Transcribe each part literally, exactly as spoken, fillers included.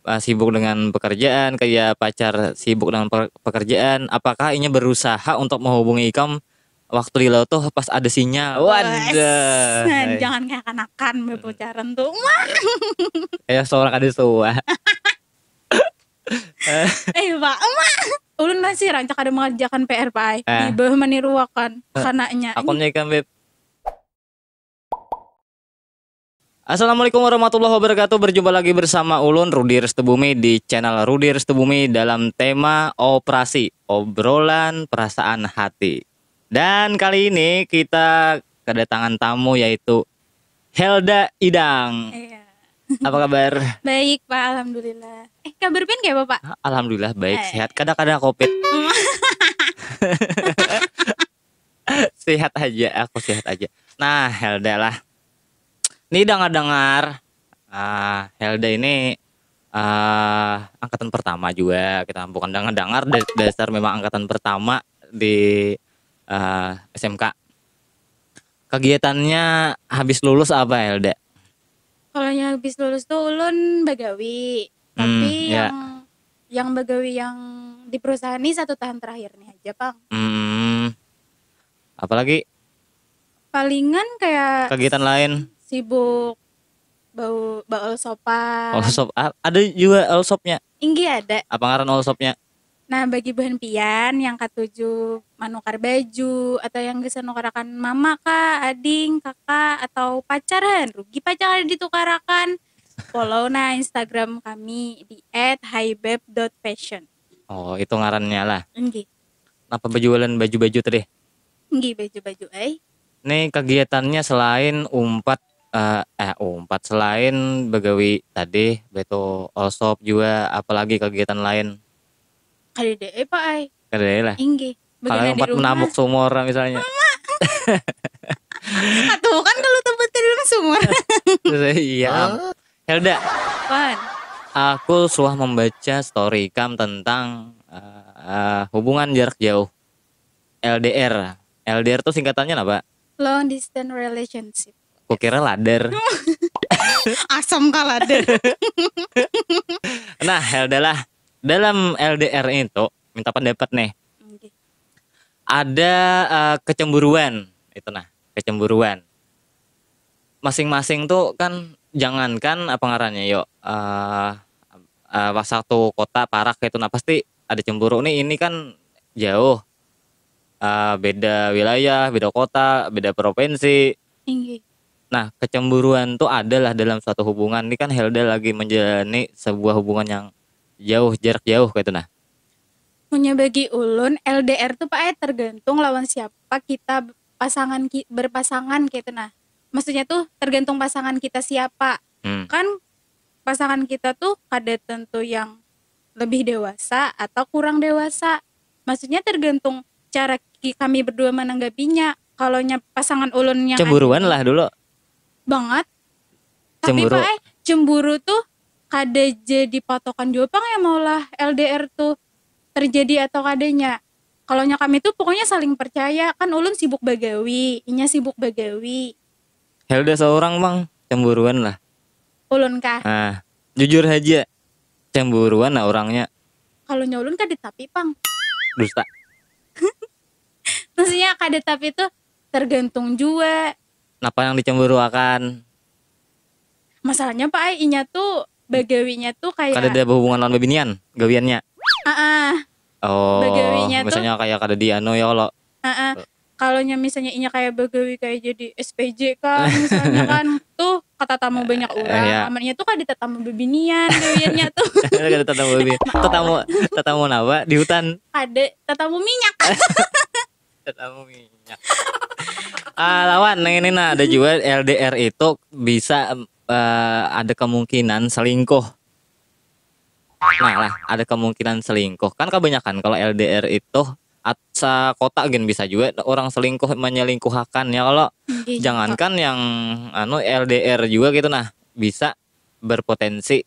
uh, sibuk dengan pekerjaan, kayak pacar sibuk dengan per- pekerjaan, apakah inya berusaha untuk menghubungi ikam waktu di laut tuh pas ada sinyal? Waduh. Wes, jangan kayak kanakan berpacaran tuh. Wah. Kayak seorang kada suah. Eh, Pak, Emak. Ulun masih rancak ada mengerjakan P R, Pak. Ai. Eh. Di bawah meniruakan kanaknya. Akunnya ikam, Beb. Assalamualaikum warahmatullahi wabarakatuh. Berjumpa lagi bersama ulun, Rudi Restubumi, di channel Rudi Restubumi dalam tema operasi, obrolan perasaan hati. Dan kali ini kita kedatangan tamu, yaitu Helda Idang. Iya. Apa kabar? Baik, Pak, alhamdulillah. Eh, kabar pian kayak apa, Pak? Alhamdulillah baik, Eh. Sehat. Kada-kada covid. Sehat aja, aku sehat aja. Nah, Helda lah. Ini dengar-dengar, ah, Helda ini, ah, angkatan pertama juga. Kita bukan dengar-dengar, da- dasar memang angkatan pertama di, ah, S M K. Kegiatannya habis lulus apa, Helda? Kalau yang habis lulus tuh ulun bagawi. Hmm, Tapi ya. yang yang bagawi yang di perusahaan ini satu tahun terakhir nih aja, Pang. Hmm. Apalagi Palingan kayak kegiatan lain? Sibuk bau baol sopan. Olsop, a- ada juga olsopnya. Inggih ada. Apa ngaran olsopnya? Nah, bagi buhan pian yang katuju manukar baju atau yang gasan nukarakan mama kah, ading, kakak, atau pacar han, rugi pacar kada ditukarakan. Follow nah Instagram kami di at hibeb dot fashion. Oh, itu ngarannya lah. Inggih. Kenapa berjualan baju-baju tadi? Inggih, baju-baju ai. Nih, kegiatannya selain umpat, eh, eh, umpat, selain begawi tadi, beto olsop juga, apalagi kegiatan lain? Kadada ai, Pak ai. Kadada lah. Inggih. Kalau Bagana di umpat rumah. Menabuk sumur misalnya. Atuh kan kalau tempat ke dalam sumur. Iya. Helda, Pan. Aku suah membaca story ikam tentang, eh, eh, hubungan jarak jauh, L D R. L D R tuh singkatannya apa? Long distance relationship. Kukira ladar. Asam kalader. Nah, Helda lah, dalam L D R itu, minta pendapat nih. Oke. Ada, eh, kecemburuan, itu nah, kecemburuan. Masing-masing tuh kan, jangankan apa ngarannya, yuk, eh, eh, pas satu kota parak gitu, nah pasti ada cemburu nih. Ini kan jauh, eh, beda wilayah, beda kota, beda provinsi. Inggih. Nah, kecemburuan tuh adalah dalam suatu hubungan. Ini kan Helda lagi menjalani sebuah hubungan yang jauh, jarak jauh gitu nah. Punya bagi ulun, L D R tuh, Pak, eh, tergantung lawan siapa kita pasangan ki- berpasangan gitu nah. Maksudnya tuh tergantung pasangan kita siapa. Hmm. Kan pasangan kita tuh kada tentu yang lebih dewasa atau kurang dewasa. Maksudnya tergantung cara ki- kami berdua menanggapinya. Kalau nya pasangan ulun yang Cemburuan lah dulu. Banget. Tapi, Cemburu. Pak, eh, cemburu tuh kada jadi patokan jua pang ya maulah L D R tuh terjadi atau kadanya. Kalau nya kami tuh pokoknya saling percaya. Kan ulun sibuk bagawi, inya sibuk bagawi. Helda seorang bang cemburuan lah. Ulun kah? Ah, jujur aja, cemburuan lah orangnya. Kalau nya ulun kada tapi pang. Dusta. Maksudnya kada tapi tuh tergantung jua. Napa yang dicemburuakan? Masalahnya, Pak, eh, inya tuh bagawinya tuh kayak Kada ada hubungan lawan bebinian, gawiannya. Ah, ah. Oh, Bagawinya tuh- misalnya kayak kada di anu ya kalau. Heeh. Kalau nya misalnya inya kayak bagawi kayak jadi S P J kan, misalnya kan tuh katatamu banyak orang, iya. Amarnya tuh kada tatamu bebinian gawiannya tuh. Kada tatamu bebi. Tatamu, tatamu napa di hutan? Kada tatamu minyak. Tatamu minyak. Ah, lawan nang ini nah, ada juga L D R itu bisa, eh, ada kemungkinan selingkuh. Nah lah, ada kemungkinan selingkuh. Kan kebanyakan kalau L D R itu at sa kota gin bisa juga orang selingkuh, menyelingkuhakan ya kalau. Nggih, Jangankan yang anu L D R juga gitu nah, bisa berpotensi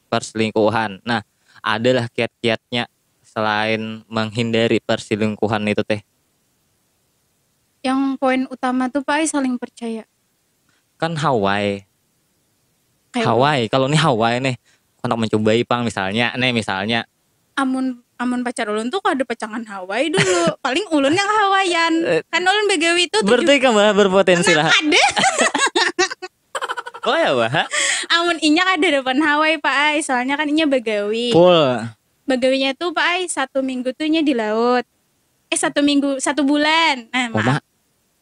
perselingkuhan. Nah, adalah kiat-kiatnya selain menghindari perselingkuhan itu teh. Yang poin utama tuh, Pak, eh, saling percaya. Kan Hawaii. Kayak Hawaii, kalau ini Hawaii nih. handak mencobai pang misalnya, nih misalnya. Amun amun pacar ulun tuh kada pacangan Hawaii dulu. Paling ulun yang Hawaiian. Eh, kan ulun begawi tuh tujuh. Berarti ikam lah berpotensi lah. Ada. Oh ya, bah. Amun inya kada dapan Hawaii, Pak ai. Soalnya kan inya begawi. Full. Begawinya tuh, Pak ai, satu minggu tuh inya di laut. Eh, satu minggu, satu bulan. Nah, maaf.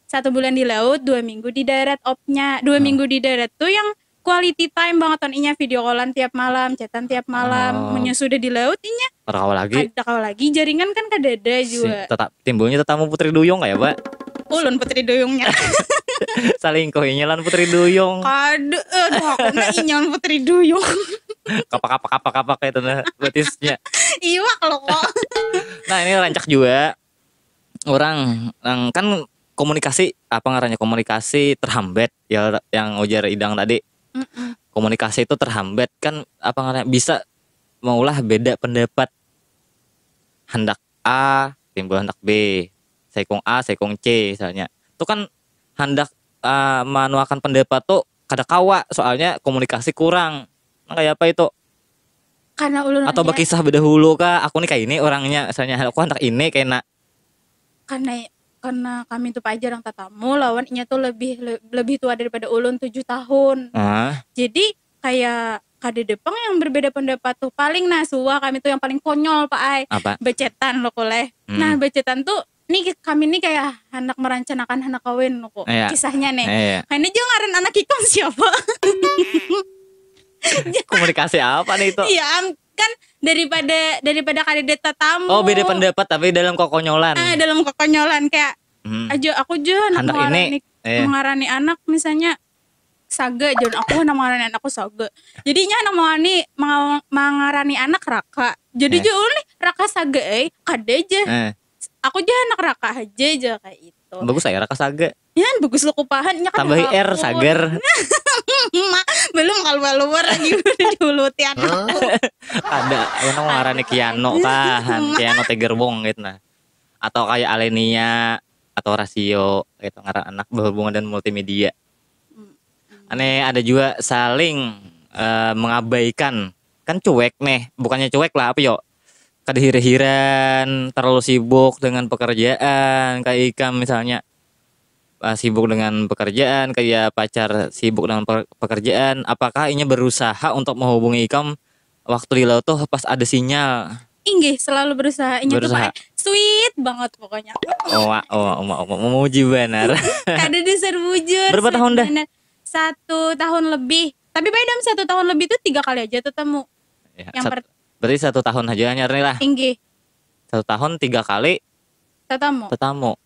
Satu bulan di laut, dua minggu di darat opnya. Dua hmm. minggu di darat tuh yang quality time banget on inya, video callan tiap malam, chatan tiap malam. Oh. Munnya sudah di laut inya kada kawa lagi. Kada kawa lagi, jaringan kan kadada jua. Si, tetap timbulnya tetamu putri duyung kayak apa? Ulun putri duyungnya. Salingkuhinya lan putri duyung. Kada, aduh, aku nak inyan putri duyung. Kapak kapak kapak kapak itu nah betisnya. Iwak lo kok. Nah, ini rancak juga. Orang, orang kan komunikasi, apa ngarannya, komunikasi terhambat ya, yang ujar Idang tadi. Mm-mm. Komunikasi itu terhambat kan, apa ngarannya, bisa maulah beda pendapat, handak A timbul handak B, saikung A saikung C misalnya, itu kan handak uh, manuakan pendapat tuh kada kawa, soalnya komunikasi kurang. Nah, kayak apa itu? Karena ulun atau berkisah bedahulu kah, aku nih kayak ini orangnya, misalnya aku handak ini kayak nak karena karena kami tuh pajar yang tatamu lawan inya tuh lebih lebih tua daripada ulun tujuh tahun. Ah. Jadi kayak kada depeng yang berbeda pendapat tuh. Paling nah suah kami tuh yang paling konyol, Pak ai. Apa? Becetan lo kuleh. Hmm. Nah, becetan tuh nih kami nih kayak anak merencanakan anak kawin lo kok. Iya. Kisahnya nih. Iya. Kayaknya juga ngaran anak ikon siapa? Komunikasi apa nih itu? Iya, kan daripada daripada kada ada tatamu. Oh, beda pendapat tapi dalam kekonyolan. Ah, dalam kekonyolan kayak hmm. Aja aku aja anak mengarani, eh. Mengarani anak misalnya Saga, jangan aku anak mengarani anakku Saga. Jadinya anak mengarani mengarani anak Raka. Jadi eh. Jauh nih Raka Saga eh, kada aja. Eh. Aku aja anak Raka aja aja kayak itu. Bagus saya Raka Saga. Ya, bagus lo kupahan nya kan. Tambahi R sagar. Belum kalau luar lagi udah diuluti anak. Ada, ono ngarani Kiano kah, Kiano Tegerbong gitu nah. Atau kayak Alenia atau Rasio gitu, ngaran anak berhubungan dengan multimedia. Ane ada juga saling uh, mengabaikan, kan cuek nih, bukannya cuek lah apa yo, kada hira-hiran, terlalu sibuk dengan pekerjaan, kayak ikam misalnya uh, sibuk dengan pekerjaan, kayak pacar sibuk dengan pekerjaan, apakah inya berusaha untuk menghubungi ikam waktu di laut tuh pas ada sinyal? Inggih, selalu berusaha. Inya tuh sweet banget pokoknya. Owa, owa, owa, owa. Memuji benar. Kada dasar bujur. Berapa tahun dah? Satu tahun lebih. Tapi pada dalam satu tahun lebih tuh tiga kali aja tetamu. Ya, yang sat- per- berarti satu tahun aja nyari lah. Inggih. Satu tahun tiga kali. Tetamu. Tetamu.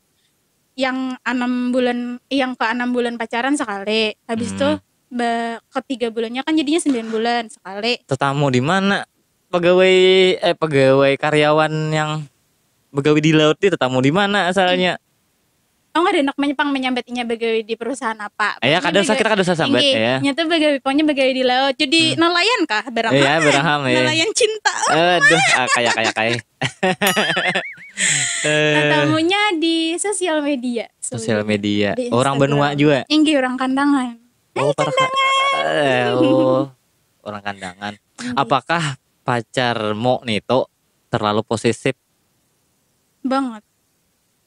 Yang enam bulan, yang ke enam bulan pacaran sekali. Habis hmm. Tuh be, ketiga bulannya kan jadinya sembilan bulan sekali. Tetamu di mana? Pegawai eh pegawai karyawan yang begawi di laut itu tetamu di mana asalnya? Oh, nggak ada nak menyepang menyambat inya begawi di perusahaan apa. Iya, kada usah, kita kada usah sambat ya. Nyata begawi pokoknya begawi di laut. Jadi hmm. Nelayan kah barang. Iya, barang ham ya. Nelayan cinta. Aduh, ah, kaya kaya kaya. Tetamunya di sosial media. Sosial media. Orang benua juga. Inggih, orang Kandangan. Oh, para Kandangan. Eh, oh, orang Kandangan. Inggih. Apakah pacarmu nih tuh terlalu posesif? Banget.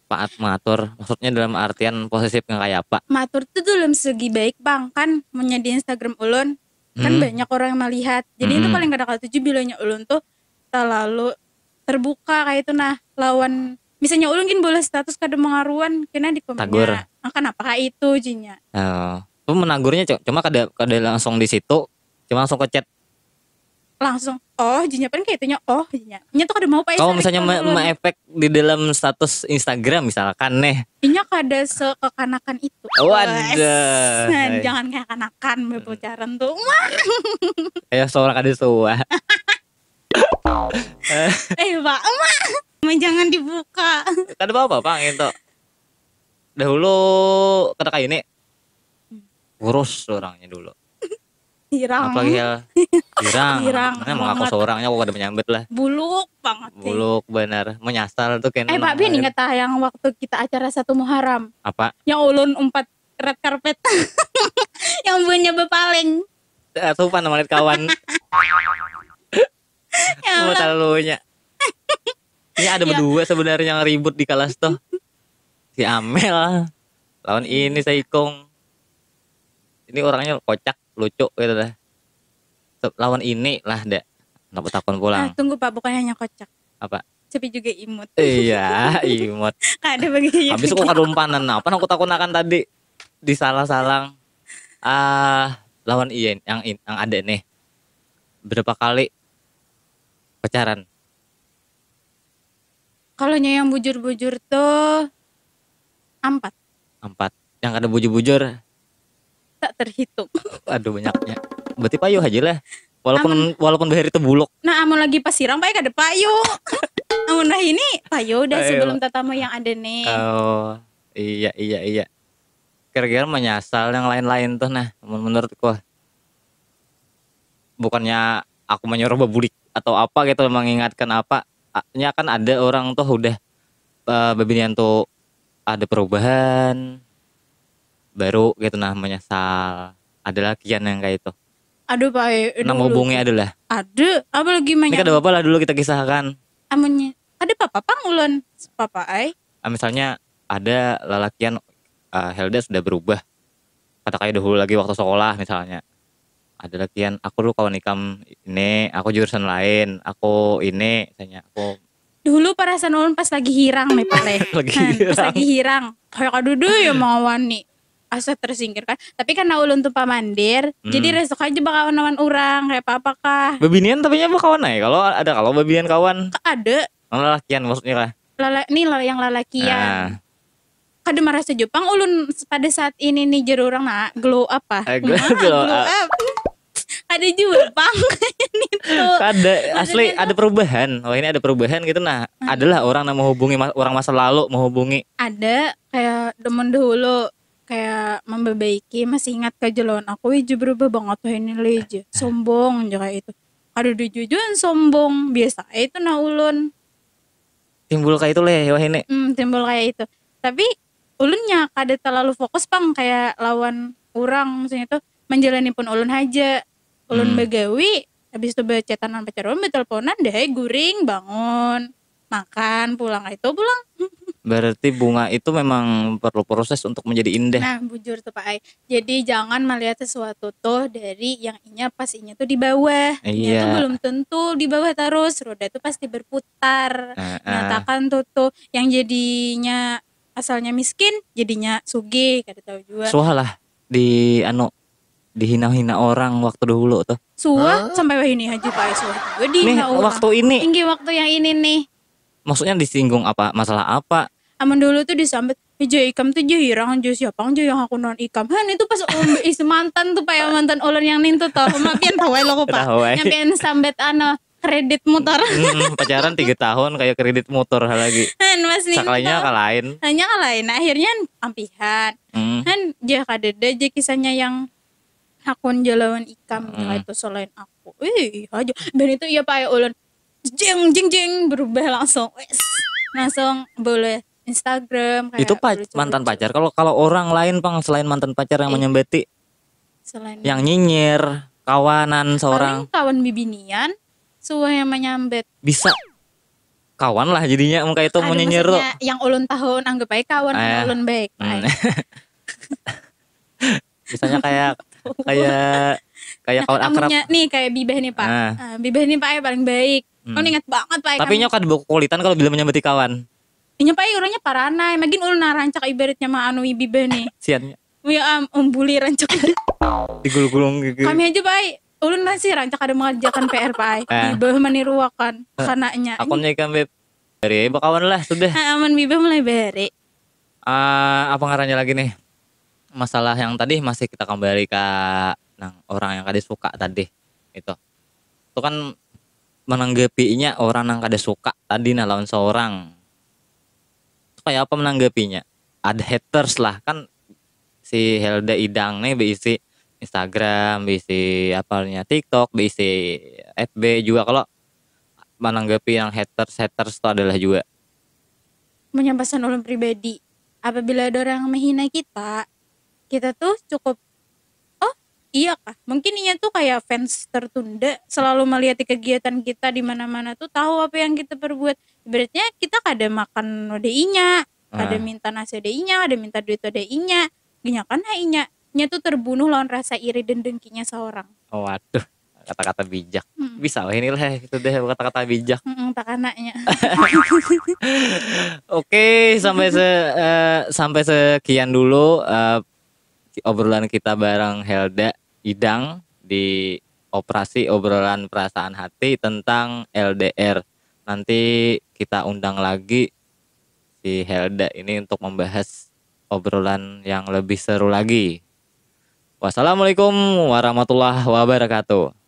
Paat mengatur, maksudnya dalam artian posesif yang kayak apa? Mengatur tuh dalam segi baik, Bang. Kan punya di Instagram ulun, kan hmm. Banyak orang yang melihat. Jadi hmm. Itu paling kada katuju bilanya ulun tuh terlalu terbuka kayak itu nah lawan misalnya ulun gin bola status kada mengaruan kena di komennya. Tagur. Nah, kenapa kayak itu jinya? Oh. Lu menagurnya cuma kada kada langsung di situ, cuma langsung ke chat langsung oh jinya paling kayak itunya oh jinya nya tuh kada mau pak kalau misalnya me- efek di dalam status Instagram misalkan nih inya kada sekekanakan itu waduh nah, jangan kayak kanakan berpacaran tuh kayak seorang kada suah eh pak emak jangan dibuka kada apa apa pak itu dahulu kada kayak ini kurus orangnya dulu Hirang. Apalagi hal hirang. Hirang. Nah, emang aku seorangnya aku kada menyambut lah. Buluk banget. Buluk benar. Menyasar tuh kena. Eh Pak Bin ingat ah yang waktu kita acara satu Muharram. Apa? Yang ulun umpat red carpet. Yang buahnya bepaleng. Asupan sama kawan. Terlalunya. Ini ada Ya. Berdua sebenarnya yang ribut di kelas tuh. Si Amel lawan ini Saikong. Ini orangnya kocak, lucu gitu dah. Se- Lawan ini lah dek. Kenapa takon Ah, pulang? Tunggu Pak, bukan hanya kocak. Apa? Tapi juga imut. Iya, imut. Kada bagi Habis aku karumpanan apa aku takunakan tadi di salah-salang. Ah, lawan iya yang in- yang ada nih. Berapa kali pacaran? Kalau nya yang bujur-bujur tuh empat. Empat. Yang kada bujur-bujur Tak terhitung. Aduh banyaknya. Berarti payu aja lah. Walaupun walaupun bahari itu buluk. Nah, amun lagi pas sirang payu kada payu. Amun wahini payu udah Payu. Sebelum tatamu yang ada nih. Oh, iya iya iya. Kira-kira menyesal yang lain-lain tuh nah, men- menurutku. Bukannya aku menyuruh bebulik atau apa gitu mengingatkan apa. A- Nya kan ada orang tuh udah eh, bebinian tuh ada perubahan baru gitu nah menyesal. Ada lakian yang kayak itu. Aduh Pak, eh, Nang dulu hubungi tuh. Adalah. Ada, apa lagi Ini banyak? Kada apa-apa lah dulu kita kisahkan. Amunnya ada papa pang ulun, papa ai. Ah, misalnya ada lalakian ah, Helda sudah berubah. Kada kayak dahulu lagi waktu sekolah misalnya. Ada lakian aku dulu kawan ikam ini, aku jurusan lain, aku ini, misalnya aku Dulu perasaan ulun pas lagi hirang nih Pak leh. Lagi Han, pas hirang. Lagi hirang. Kayak kadudu ya mawani. Asa tersingkirkan. Tapi karena ulun tuh pamandir, Hmm. Jadi resok aja bakawan lawan orang kayak apa-apa kah. Bebinian tapi nya bakawan ai kalau ada kalau bebinian kawan. Ada Lalakian maksudnya kah? Lala, nih lala yang lalakian. Ah, Kada merasa jepang ulun pada saat ini nih, jar orang nah, glow up ah. Eh, glow- Nah, glow up. Ada juga pang ini tuh. Kada asli Maksudnya ada perubahan. Oh ini ada perubahan gitu nah. Adalah orang yang menghubungi ma- orang masa lalu menghubungi. Ada kayak demen dahulu kayak membaiki, masih ingat ke jalan aku, ija berubah banget tuh ini leh, ija sombong aja kayak itu. Ada di jujuan sombong biasa itu nah ulun. Timbul kayak itu leh wah ini. Hmm, timbul kayak itu. Tapi ulunnya kada terlalu fokus pang kayak lawan orang, maksudnya tuh menjalani pun ulun aja. Ulun Hmm. Bagawi, habis itu bercetanan pacar ulun, berteleponan, deh guring, bangun, makan, pulang itu pulang. Berarti bunga itu memang perlu proses untuk menjadi indah. Nah, bujur tuh Pak Ai. Jadi jangan melihat sesuatu tuh dari yang inya pas inya tuh di bawah. Inya Iya. Tuh belum tentu di bawah terus, roda tuh pasti berputar. Heeh. Nyatakan tuh tuh yang jadinya asalnya miskin jadinya sugih, kada tahu juga. Suah lah di anu dihina-hina orang waktu dahulu tuh. Suah sampai wah ini aja Pak Ai, suah juga Nih dihina orang. Waktu ini Tinggi waktu yang ini nih. Maksudnya disinggung apa? Masalah apa? Amun dulu tuh disambat, "Eh, ja ikam tuh ja hirang ja siapa ja yang aku non ikam." Han itu pas um, isi mantan tuh Pak, yang mantan ulun yang nintu tuh. Mapian tahu aja lo Pak. Tahu aja. Nyampian sambat anu kredit motor. Hmm, pacaran tiga tahun kayak kredit motor lagi. Han mas nintu. Sekalinya ke lain. Hanya ke lain. Nah, akhirnya ampihan. Hmm. Han ja kadada aja kisahnya yang hakun ja lawan ikam Hmm. itu selain aku. Ih, aja. Dan itu iya Pak ya ulun. Jeng jeng jeng berubah langsung. Wes. Langsung boleh Instagram kayak Itu pac- lucu-lucu. Mantan pacar. Kalau kalau orang lain pang selain mantan pacar yang Eh. menyambati Selain yang nyinyir kawanan seorang Paling kawan bibinian suah yang menyambet. Bisa kawan lah jadinya muka itu Aduh, mau nyinyir tuh. Maksudnya yang ulun tahu anggap aja kawan Ah, ya. Ulun baik. Hmm. Baik. Misalnya kayak kayak kayak kawan akrab. Amunnya nih kayak bibah nih Pak. Ah. Ah, bibah nih Pak ya paling baik. Hmm. Oh ingat banget Pak. Tapi nyo kada bakukulitan kalau bila menyambati kawan. Inya Pak orangnya paranai. Makin ulun nang rancak ibaratnya mah anu bibah nih. Siannya Ya am umbuli rancak. digulung-gulung gitu. Kami aja Pak. Ulun masih rancak ada mengerjakan P R Pak. Eh. Bibah maniruakan kananya. Akunnya ikan beb. Dari bakawan lah sudah. Ah, aman bibah mulai bari. Ah, apa ngarannya lagi nih? Masalah yang tadi masih kita kembali ke nang orang yang kada suka tadi itu. Itu kan menanggapinya orang yang kada suka tadi nah lawan seorang. Itu kayak apa menanggapinya? Ada haters lah kan si Helda Idang nih berisi Instagram, berisi apalnya TikTok, berisi F B juga kalau menanggapi yang haters haters itu adalah juga Menyampaikan ulun pribadi. Apabila ada orang menghina kita, kita tuh cukup oh Iya kah? Mungkin inya tuh kayak fans tertunda, selalu melihat kegiatan kita di mana-mana tuh tahu apa yang kita perbuat. Ibaratnya kita kada makan wadah inya, kada Ah. minta nasi wadah inya, kada minta duit wadah inya. Nya kan ha inya, nya tuh terbunuh lawan rasa iri dan dengkinya seorang. Oh, waduh, kata-kata bijak. Hmm. Bisa lah ini lah itu deh kata-kata bijak. Mm-mm, takananya. Oke, sampai se eh, sampai sekian dulu eh, obrolan kita bareng Helda Idang di operasi obrolan perasaan hati tentang L D R. Nanti kita undang lagi si Helda ini untuk membahas obrolan yang lebih seru lagi. Wassalamualaikum warahmatullahi wabarakatuh.